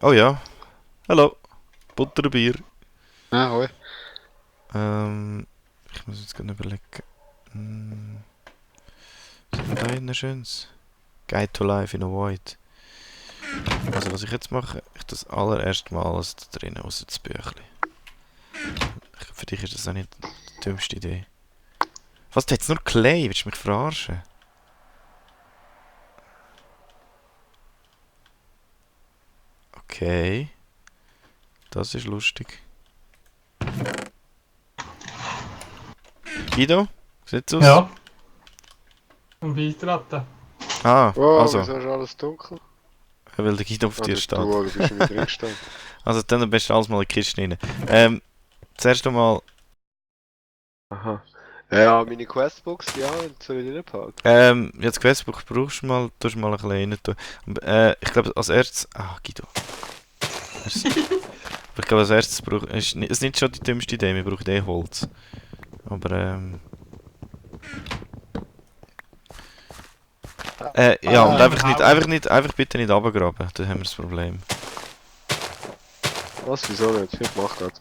Oh ja. Hallo. Butterbier. Ah, hoi. Ich muss jetzt gerade überlegen. Was haben wir da hinten Schönes? Guide to Life in a Void. Also was ich jetzt mache, ich das allererste Mal alles da drinnen, außer das Büchlein. Für dich ist das auch nicht die dümmste Idee. Was, da hat's nur Clay? Willst du mich verarschen? Okay. Das ist lustig. Guido? Sieht's aus? Ja, und beitreten. Ah, Wow, also. wieso ist alles dunkel? Weil der Guido auf dir Oder steht. du bist schon wieder drin gestanden. Also dann bist du alles mal in die Kiste rein. Zuerst einmal, Aha. Ja, meine Questbox, ja, soll ich die nicht behalten? jetzt Questbuch brauchst du mal, tust mal ein bisschen rein tun. Ich glaube als erstes, Guido. Merci. Aber ich glaube als erstes braucht, es ist nicht schon die dümmste Idee, wir brauchen Holz. Aber ja, und einfach bitte nicht runtergraben, dann haben wir das Problem. Was, wieso nicht? Ich mach grad.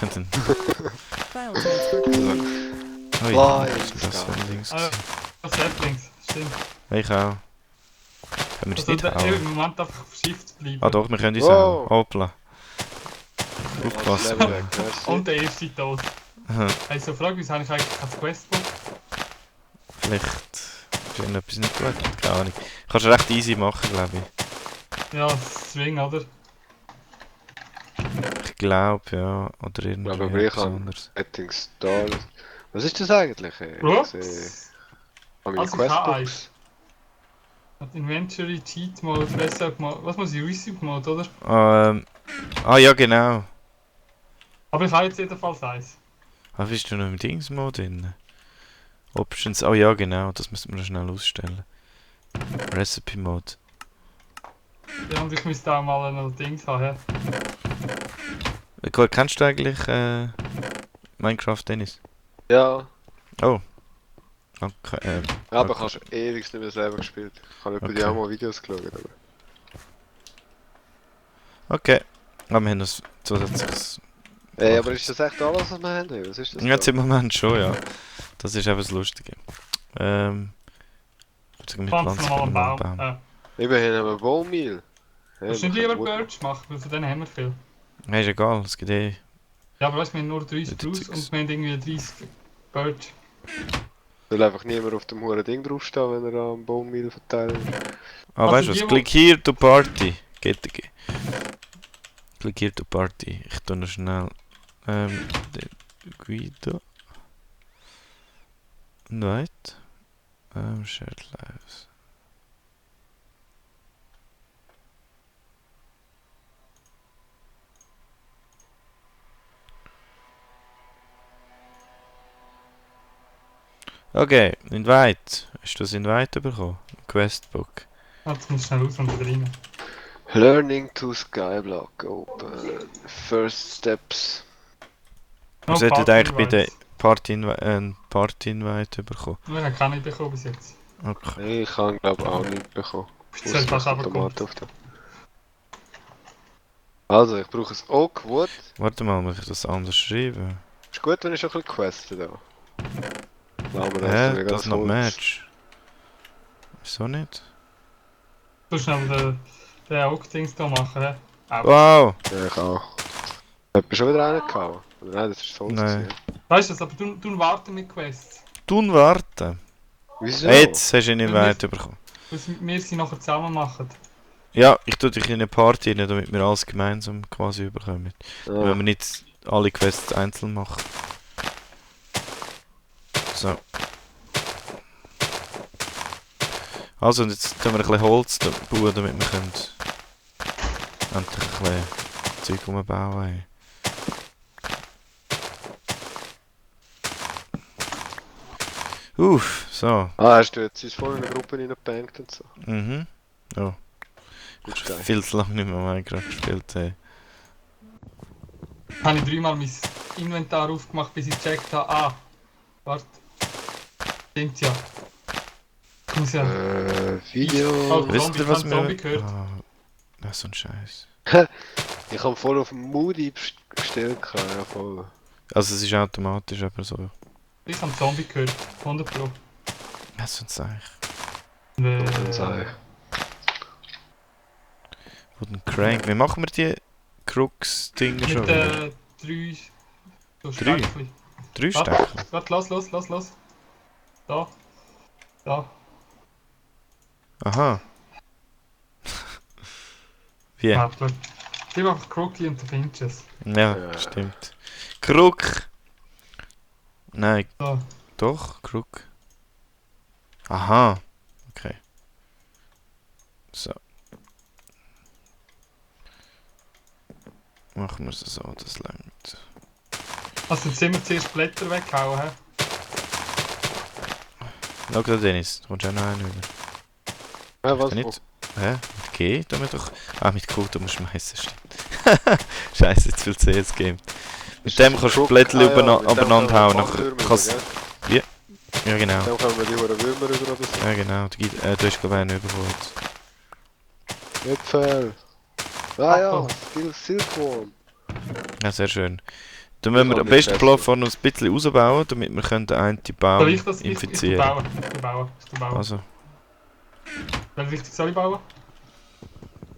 Dann, File transfer complete. ui, Wow, was ist denn das für ein Links? Ah, das Saplings, stimmt. Ich auch. Können wir das Also nicht im hauen? Moment einfach auf Shift bleiben. Ah doch, wir können uns Wow. auch. Hoppla. Aufpassen. Level weg, merci. Und der erste tot. Aha, Also frage, wieso habe ich eigentlich kein Questbook? vielleicht ist irgendetwas nicht gut, keine Ahnung. Kannst du recht easy machen, glaube ich. Ja, das Swing, oder? Ich glaube, ja. Oder irgendwie Ja, aber ich etwas habe anderes. Settings da. Was ist das eigentlich? Bro? Ich sehe... An meine Also ich habe Questbox. Hat Inventory, Cheat Mode, Reset Mode, was muss ich? Reset Mode, oder? Ja, genau. Aber ich habe jetzt jedenfalls eins. Bist du noch im Dings-Mode drin? Options, oh ja, genau, das müssen wir noch schnell ausstellen. Recipe-Mode. Ja, und ich müsste auch mal ein Dings haben. Gut, kennst du eigentlich Minecraft, Dennis? Ja, Oh. Okay, aber okay. ich habe schon ewig nicht mehr selber gespielt. Ich habe über die Okay. auch mal Videos geschaut. Aber... Okay. Aber wir haben noch zusätzliches... Ey, aber ist das echt alles, was wir haben? Was ist das Jetzt da? im Moment schon, ja. Das ist eben das Lustige. Ich sage, wir Pflanzen pflanzen wir mal einen mal einen Baum. Baum. Immerhin haben wir Bone-Meal. Willst du nicht lieber Birch machen, weil von denen haben wir viel. Hey, ist egal, es geht eh. Ja, aber weißt, wir haben nur 30 Bitte Plus Zeugs. und wir haben irgendwie 30 Birch. Soll einfach niemand auf dem hohen Ding draufstehen, wenn er am Bone-Meal verteilt. Ah, Also weißt du die, was? wo- Click here to party. Geht. Click here to party. Ich tu noch schnell. Der Guido. Und weit. Shared Lives. Okay, Invite. Hast du das Invite bekommen? Questbook. Jetzt muss ich schnell raus und wieder rein. Learning to Skyblock open. First steps. Wir Oh, sollten Party eigentlich bei der Invites. Party-Invite bekommen. Wir haben keine bekommen bis jetzt. Okay. Ich habe glaube auch nicht bekommen. Bis jetzt fast aber Tomaten kommt. auf da. Also, ich brauche ein Oakwood. Warte mal, muss ich das anders schreiben? Ist gut, wenn ich schon ein bisschen queste da. Lassen wir Hä? das Das noch Match? Wieso nicht? Du schnell den Oak-Dings da machen, hä? Auch. Wow! Ja, ich auch. Hat schon wieder einen gehauen? Oder nein, das ist so Nein. Weißt du was, aber du warten mit Quests. Tun warten. Wieso? Jetzt hast du einen Invite bekommen. Weil wir sie nachher zusammen machen. Ja, ich tue dich in eine Party rein, damit wir alles gemeinsam quasi überkommen. Ah, Wenn wir nicht alle Quests einzeln machen. So. Also, und jetzt tun wir ein bisschen Holz bauen, damit wir können endlich ein bisschen Zeug umbauen. Ey. So. hast du jetzt vorhin in eine Gruppe reingebankt und so? Mhm. Ja. Gut, Ich geil. habe viel zu lange nicht mehr Minecraft gespielt. Ey. Habe ich dreimal mein Inventar aufgemacht, bis ich gecheckt habe, warte. Stimmt ja. Ich muss ja. Video. Oh, Wisst ihr, was Zombie wir... gehört. Ah, so ein Scheiß. Ich habe voll auf Moody gestellt, ja voll. Also es ist automatisch aber so. Ich habe Zombie gehört, 100 Pro. Was soll ich sagen? Dann sag ich. Wo den Crank? Wie machen wir die Crux-Dinger schon Mit wieder? 3 so Drei? Stöckchen. 3 Stück? Warte, los. Da. Aha. Wie? Warte. Gib einfach Crookie und du findest es. Ja, Ja. stimmt. Krug! Nein, So. doch, Krug. Aha. Okay. So. Machen wir es so, das langt. Also jetzt sind wir zuerst Blätter weggehauen, hä? Schau da, Dennis, du kommst auch noch einen über. Ja, was? Nicht? Hä? Mit G? Da wir doch. Ah, mit Q, du musst schmeißen, stimmt. Scheiße, jetzt viel CS Game. Mit dem kannst du Blättchen übereinander hauen. Nachher kannst ja, genau. Dann können wir die Huren Würmer über oder so. Ja, genau. Du hast glaube ich einen bekommen jetzt. Äpfel. Ah ja, Silkworm. Ja, sehr schön. Dann müssen wir kann am nicht besten die besser. Plattform noch ein bisschen ausbauen, damit wir können den einen Soll Baum ich das? Ich infizieren. bauen. Ich bauen. Also, Welche Richtung soll ich bauen?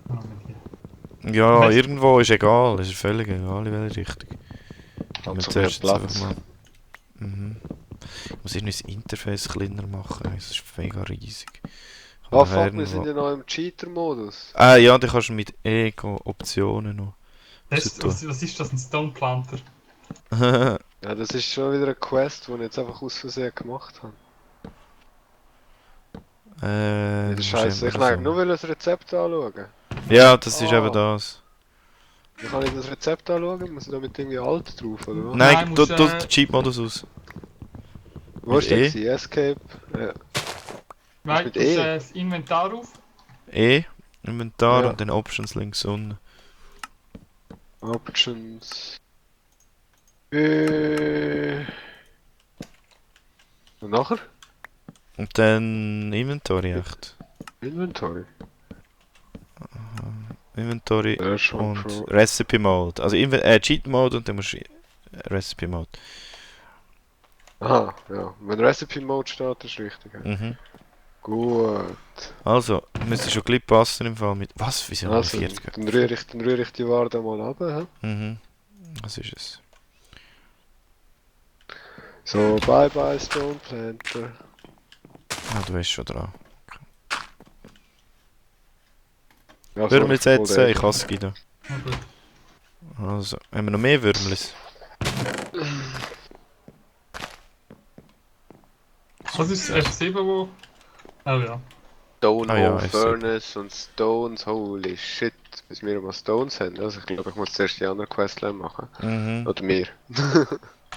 Ah, mit hier. ja, Best- irgendwo ist egal. Es ist völlig egal, in welche Richtung. Hat Wir so mehr zuerst jetzt einfach Platz. mal. Mhm. Ich muss irgendwie das Interface kleiner machen, es ist mega riesig. Ich Ah kann nachher fuck, wir sind noch- ja noch im Cheater-Modus. Ah ja, da kannst du mit Optionen noch. Was ist das? Ein Stone Planter? Ja, das ist schon wieder eine Quest, die ich jetzt einfach aus Versehen gemacht habe. das ist Scheiße, ich immer nein, nur will das Rezept anschauen. Ja, das ist Ah. eben das. Wie kann ich das Rezept anschauen? Muss ich da mit irgendwie alt drauf, oder was? Nein, Nein, du musst, den Cheat-Modus aus. Wo ist E. das? Escape? Ja. Nein, mit du musst E? das Inventar auf. Inventar Ja. und dann Options links unten. Options. Und nachher? Und dann Inventory echt. Inventory. Inventory Ja, schon und Pro. Recipe Mode. Also Cheat Mode und dann musst du Recipe Mode. Aha, ja. Wenn Recipe Mode steht, ist richtig. Ja. Mhm. Gut. Also, müsste schon gleich passen im Fall mit. Was? Wieso haben wir Also, 40? dann rühre ich die Ware mal ab. He? Mhm. Was ist es? So, bye bye Stone Planter. Ah, du bist schon dran. Ja, Würmel sorry, setzen, voll ich hasse Guido. Na gut. Also, haben wir noch mehr Würmlis? Was ist das F7, wo... Oh ja. Stone Ah ja, Hole ich Furnace und Stones, holy shit. Bis wir mal Stones haben. Also ich glaube, ich muss zuerst die andere Questline machen. Mhm. Oder mir.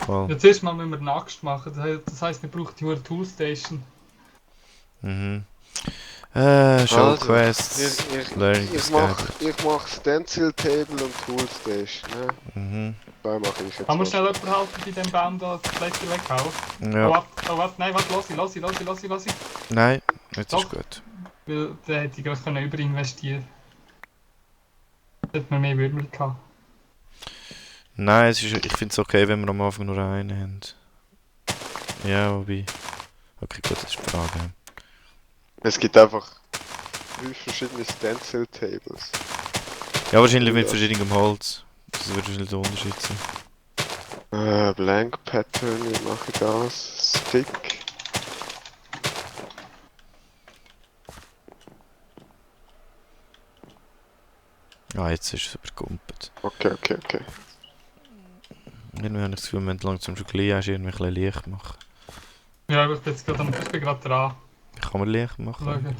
Voll. Ja, zuerst mal müssen wir eine Axt machen. Das heisst, wir brauchen die Toolstation. Mhm. Show Also, Quests. Learning ich mach Stencil Table und Toolstation. Ne? Mhm. Da mache ich jetzt Kann man was. schnell jemanden halten bei dem Baum da die Blätter weghauen? Oh, Ja. warte, nein, warte, lass ich. Nein, jetzt Doch. ist gut. Weil der hätte ich gerade können überinvestieren. Hätte man mehr Würmel gehabt. Nein, ich finde es okay, wenn wir am Anfang nur einen haben. Ja, wobei. Okay, gut, das ist die Frage. Es gibt einfach 5 verschiedene Stencil Tables. Ja, wahrscheinlich mit Ja. verschiedenem Holz. Das wird wahrscheinlich der Unterschied sein. Blank Pattern, wie mache ich das? Stick. Ah, jetzt ist es überkumpelt. Okay. Irgendwie habe ich das Gefühl, wir müssen langsam schon gleich erst irgendwie ein bisschen Licht machen. Ja, aber ich bin gerade dran. Kann man Licht machen? Schauen.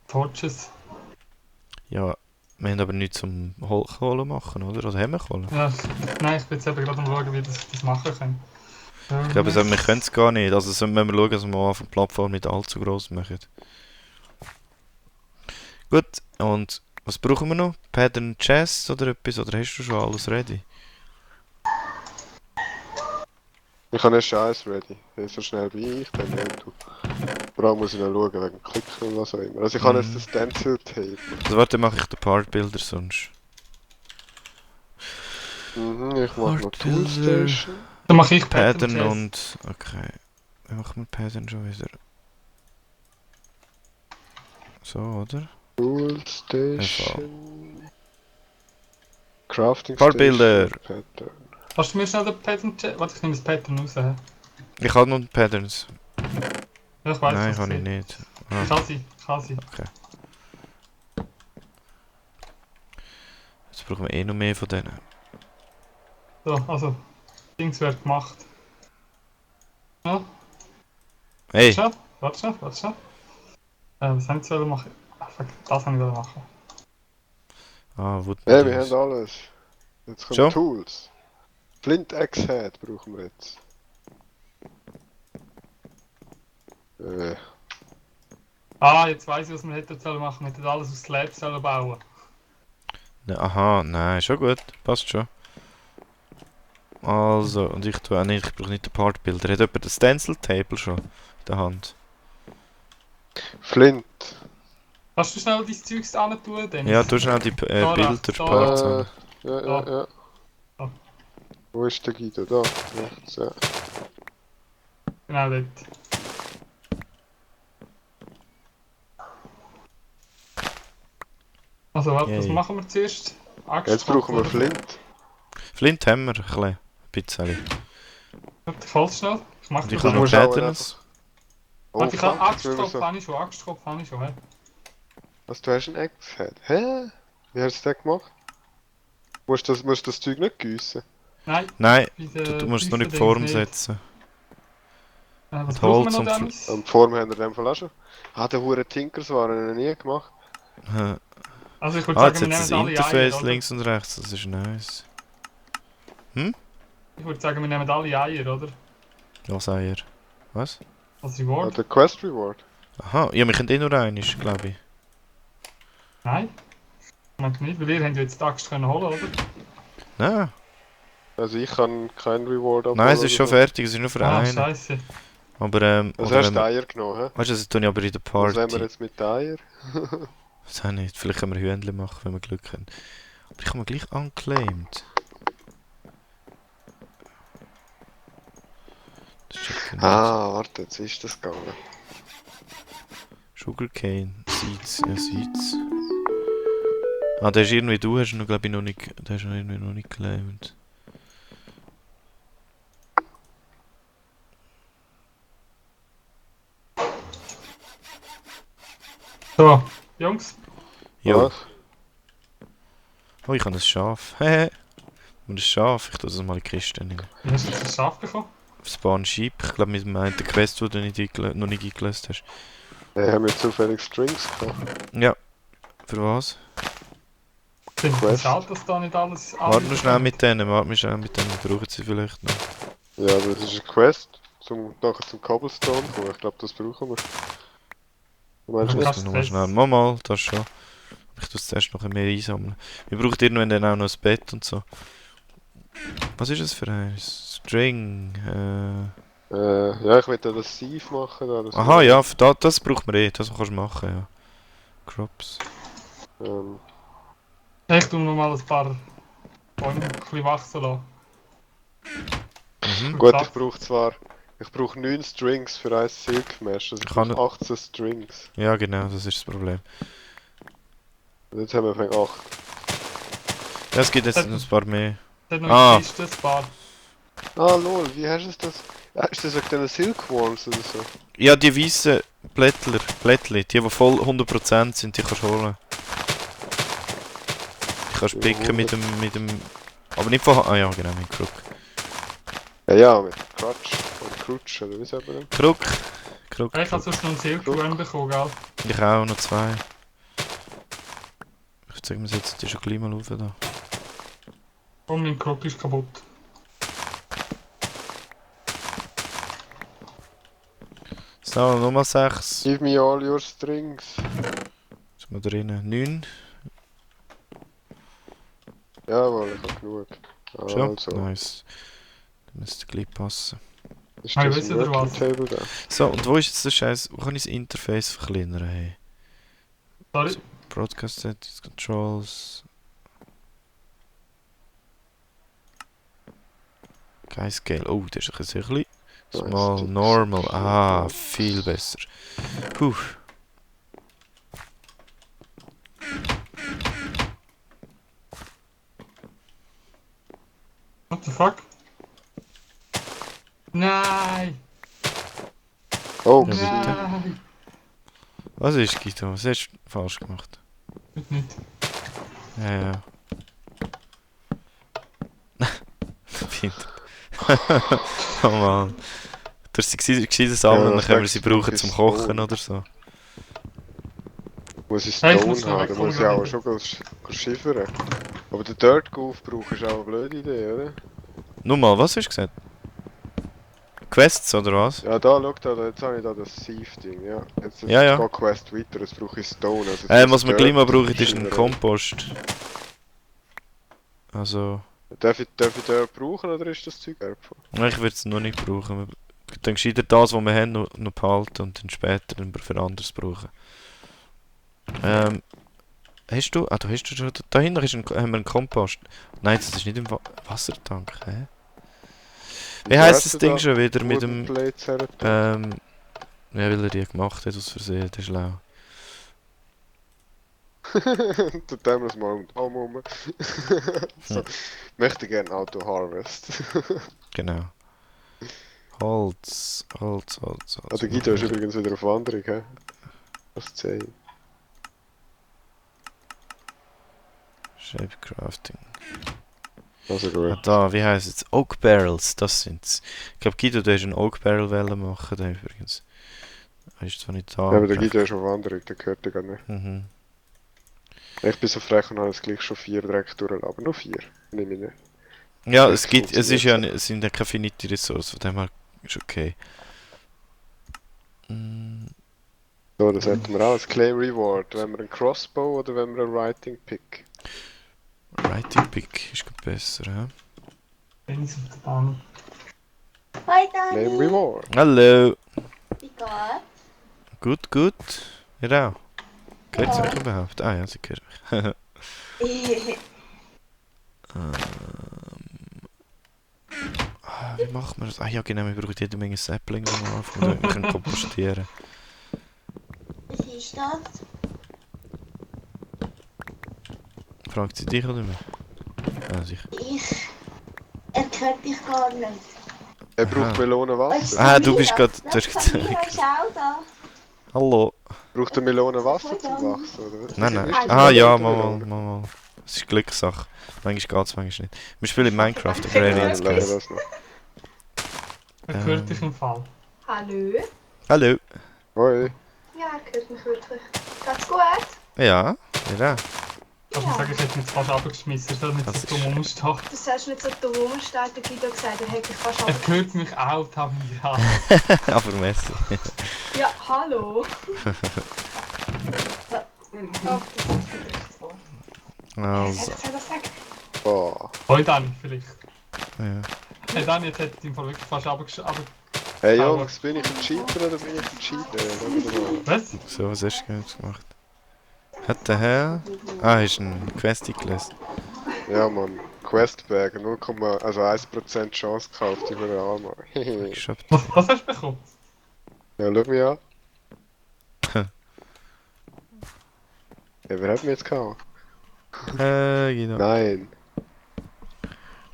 Torches. Ja, wir haben aber nichts zum Kohle machen, oder? Also haben wir Kohle? Ja, nein, ich bin jetzt eben gerade am schauen, wie ich das machen kann. Ich glaube, wir können es gar nicht. Also müssen wir schauen, dass wir auf der Plattform nicht allzu gross machen. Gut, und was brauchen wir noch? Pattern Chest oder etwas? Oder hast du schon alles ready? Ich habe erst Scheiß ready. So schnell bin ich, dann nicht du. Vor allem muss ich noch schauen wegen Klicken und was auch immer. Also ich habe jetzt das Stencil Tape. Also warte, mache ich den Partbilder sonst. Mhm, ich mache noch Partbilder. Toolstation. Dann mache ich Pattern Chess. und... Okay. Dann machen wir Pattern schon wieder. So, oder? Toolstation. Crafting Partbilder. Station. Pattern. Kannst du mir schnell den Pattern checken? Warte, ich nehme das Pattern raus. hä? Ich habe noch Patterns. Ja, ich weiß, Nein, was kann ich es nicht. ist. Ah, Ich kann sie, ich kann sie. okay. Jetzt brauchen wir eh noch mehr von denen. So, also, Dings wird gemacht. Ja, Hey! warte schnell. Was haben sie wollen machen? Ah, fuck, das haben wir machen. Ah, Wood Ja, wir Materials. haben alles. Jetzt kommen Schon? Tools. Flint Axe Head brauchen wir jetzt. Ah, jetzt weiss ich, was wir hätten sollen machen. Wir hätten alles aus Slabs sollen bauen. Ne, aha, nein, schon gut. Passt schon. Also, und ich tue auch nicht, ich brauche nicht den Partbilder. Hat jemand den Stencil Table schon in der Hand? Flint. Kannst du schnell dein Zeugs hin tun, Dennis? Ja, tu schnell die Da Bilder, rechts, da Parts Äh, an. ja. Ah. Wo ist der Guido? Da. Rechts, ja. Genau dort. Also warte, was Yay. machen wir zuerst? Jetzt brauchen wir oder? Flint. Flint haben wir ein bisschen. Warte, ich hol's schnell. Ich mach Und ich das habe noch musst auch Patterns. Oh, Warte, ich habe fuck, jetzt müssen wir Axtkopf, so... habe ich schon, Axtkopf habe ich schon, hä? Was, du hast einen Axe Head? Hä? Wie hast du das gemacht? Musst du das Zeug nicht gießen? Nein, Nein, bei du musst es nur in die Tiefen Form Dings setzen. Was Mit brauchen wir Holz noch, und Dennis? Die Form haben wir in dem Fall auch schon. Ah, der hure Tinkers waren noch nie gemacht. Also ich würde Ah, jetzt sagen, wir hat das nehmen alle Interface Eier, oder? links und rechts, das ist nice. Ich würde sagen, wir nehmen alle Eier, oder? Was Eier? Was? Als Ah, Reward? der Quest Reward. Aha, ja, wir können eh nur einen, glaube ich. Nein. Ich meine nicht, weil ihr habt ja jetzt die Axt können holen, oder? Nein, Also ich kann keinen Reward abholen. nein, es ist schon oder so. fertig, es ist nur für Ah, einen. scheiße. Aber, Also oder hast wenn du wir, Eier genommen, hä? weißt du, das tue ich aber in der Was haben wir Party. jetzt mit den Eier? Das auch nicht, vielleicht können wir Hühnchen machen, wenn wir Glück haben. Aber ich habe mich gleich unclaimed. Das checkt nicht. Ah, warte, jetzt ist das gegangen. Sugarcane, Seeds, ja Seeds. Ah, der ist irgendwie, du hast ihn glaube ich noch nicht, der ist irgendwie noch nicht geclaimed. So, Jungs. Jo. Was? Oh, ich habe ein Schaf. Hehe. Und ein Schaf, ich tue das mal in die Kiste nehmen. Wie hast du das Schaf bekommen? Spawn Sheep, ich glaube mit dem einen Quest, den du noch nicht eingelöst hast. Haben wir zufällig Strings gehabt? Ja. Für was? Ich finde es Quest. schade, dass da nicht alles... Warte noch schnell mit denen, brauchen sie vielleicht noch. Ja, aber das ist eine Quest, nachher zum Cobblestone kommen. Ich glaube, das brauchen wir. Du meinst Ja, nicht? kannst Das du nochmal das- schnell. Mal, das schon. Ich muss das zuerst noch ein mehr einsammeln. Wir brauchen irgendwann dann auch noch ein Bett und so. Was ist das für ein String? Ja, ich will da das Sieve machen. Da, das Aha, ja, das braucht man eh. Das kannst du machen, ja. Crops. Ich tue noch mal ein paar Bäume ein bisschen wachsen lassen. Mhm. Gut, ich brauche 9 Strings für ein Silk Mesh. Also ich Kann- brauche 18 Strings. Ja, genau, das ist das Problem. Und jetzt haben wir vielleicht 8. Ja, es gibt jetzt noch ein paar mehr. Es hat noch Ah. in der Kiste ein paar. Ah, lol, wie hast du das? Ist das wegen diesen Silkworms oder so? Ja, die weißen Blättli, die voll 100% sind, die kannst du holen. Die kannst du Ja, picken mit dem... Aber nicht von... Ah ja, genau, mit Krug. Ja, mit Crutch. Oder Crutch, oder wie sagt man denn? Krug. Ich habe sonst noch einen Silkworm bekommen, gell? Ich auch, noch 2. Ich zeig mir jetzt, die ist schon gleich mal rauf da. Und mein Krog ist kaputt. So, nochmal 6. Give me all your strings. Sind wir drinnen? 9. Jawohl, ich habe genug. Schon? Also, Nice. Müsste gleich passen. Ist Hey, das wisst ein ihr Working was? Table da? So, und wo ist jetzt der Scheiß? Wo kann ich das Interface verkleinern? Hey? Sorry. Broadcast Settings, Controls. Kein Scale. Oh, das ist ein bisschen klein. Small, Nice. normal. Ah, viel besser. Puh. What the fuck? Nein! Oh, Ja, bitte. Nein! Was ist, Guido? Was hast du falsch gemacht? Wird nicht. Ja, ja. Find. Oh Mann. Du hast sie gescheit sammeln, dann das können wir sie nächste brauchen ist zum Kochen Stone. oder so. muss ich Hey, ich Stone muss schnell haben, dann muss ich wegkommen, auch schon schiffern. Aber den Dirt Goof brauchen ist auch eine blöde Idee, oder? Nur mal, was hast du gesagt? Quests oder was? Ja, da, schau da, jetzt habe ich da das Sieve-Ding, ja. Jetzt Ja, ja. geht Quest weiter, jetzt brauche ich Stone. Also jetzt muss Was ich wir gleich mal Dirt brauchen, ist ein schiffern. Kompost. Also, Darf ich Dirt brauchen oder ist das Zeug wertvoll? ich würde es noch nicht brauchen. Dann gescheiter das, was wir haben, noch behalten und dann später dann für anderes brauchen. Hast du? Ah, du hast schon. Da hinten ist haben wir einen Kompost. Nein, das ist nicht im Wassertank, hä? Wie heisst das Ding schon wieder mit dem. Ja, weil er die gemacht hat aus Versehen, der ist schlau. Tut dem das mal um die Arme rum. So, möchte gerne Auto Harvest. Genau. Holz. Ah, der Guido ist übrigens wieder auf Wanderung, hä? Was zählen? Shape Crafting. Also Ah, gut. da, wie heisst es? Oak Barrels, das sind's. Ich glaube, Guido, du hast einen Oak Barrel machen, da übrigens. Er ist zwar nicht da. Ja, aber der Guido ist auf Wanderung, der gehört ja gar nicht. Mhm. Ich bin so frech und habe jetzt gleich schon 4 direkt durchlaufen. Aber nur 4, nehme ich nicht. Ja, Das es ist ja, funktioniert es sind ja keine finite Ressourcen, von dem her ist okay. So, das hätten wir alles. Clay Reward. Wenn wir einen Crossbow oder wenn wir einen Writing Pick? Writing Pick ist gut besser, hä? Bin ich auf der Bahn. Hoi Clay Dani, Reward. Hallo! wie geht's? Gut. Ja auch. Geht's Ja. euch überhaupt? Ah ja, sie gehört mich. Wie macht man das? Ah ja genau, wir brauchen jede Menge Saplings am Anfang, damit wir können kompostieren. Was ist das? Fragt sie dich oder mich? Ah, sicher. Er hört dich gar nicht. Er braucht Aha. Melonenwasser. Ah, du bist gerade Der Samira ist auch da. Hallo! Braucht er Melonenwasser zum Wachsen, oder was? Nein. Ist das Ah eine ja, Melone? mal. Es ist Glückssache. Manchmal geht's, manchmal nicht. Wir spielen in Minecraft, aber Ja, er dann jetzt lernen wir gehört. das noch. Er hört dich im Fall. Hallo? Hallo! Hoi. Ja, ich höre mich wirklich. Geht's gut? Ja, ja. Ich muss sagen, ich hätte mich jetzt fast abgeschmissen, ich soll nicht Das so dumm rumstehen. Du sollst nicht so dumm rumstehen, der Guido gesagt, er hätte dich fast Er ab... hört mich auch, Tamira. Aber Messi. Ja, hallo? Also, Sag. Boah. Hoi Dani, vielleicht. ja. Hey Dani, jetzt hätte ich im Fall wirklich fast abgeschmissen. Hey Jungs, bin ich ein Cheater oder bin ich ein Cheater? Was? So, was hast du jetzt gemacht? Hat der Herr? Ah, ist ein Quest gelesen. Ja Mann, Questbag, 1% Chance gekauft über den Arm. Geschafft. Was hast du bekommen? Ja, schau mich an. Ja, wer hat mich jetzt gehauen? Genau. Nein.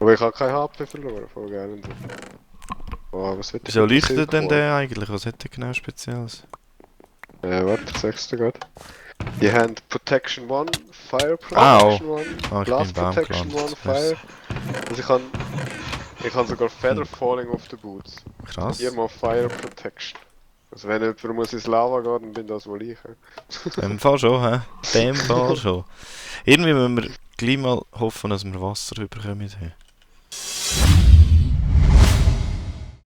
Aber ich habe kein HP verloren, voll geil. Oh, was wird Wieso leuchtet denn der eigentlich? Was hat der genau Spezielles? Warte, ich sag's dir grad. Die haben Protection 1, Fire Au. Protection 1, Ah, ich Blast bin Baum Protection gepflanzt. 1, Fire. Also ich kann sogar Feather Falling auf den Boots. Krass. Viermal Fire Protection. Also wenn jemand muss ins Lava gehen, dann bin das wohl ich. In dem Fall schon, hä? In dem Fall schon. Irgendwie müssen wir gleich mal hoffen, dass wir Wasser bekommen.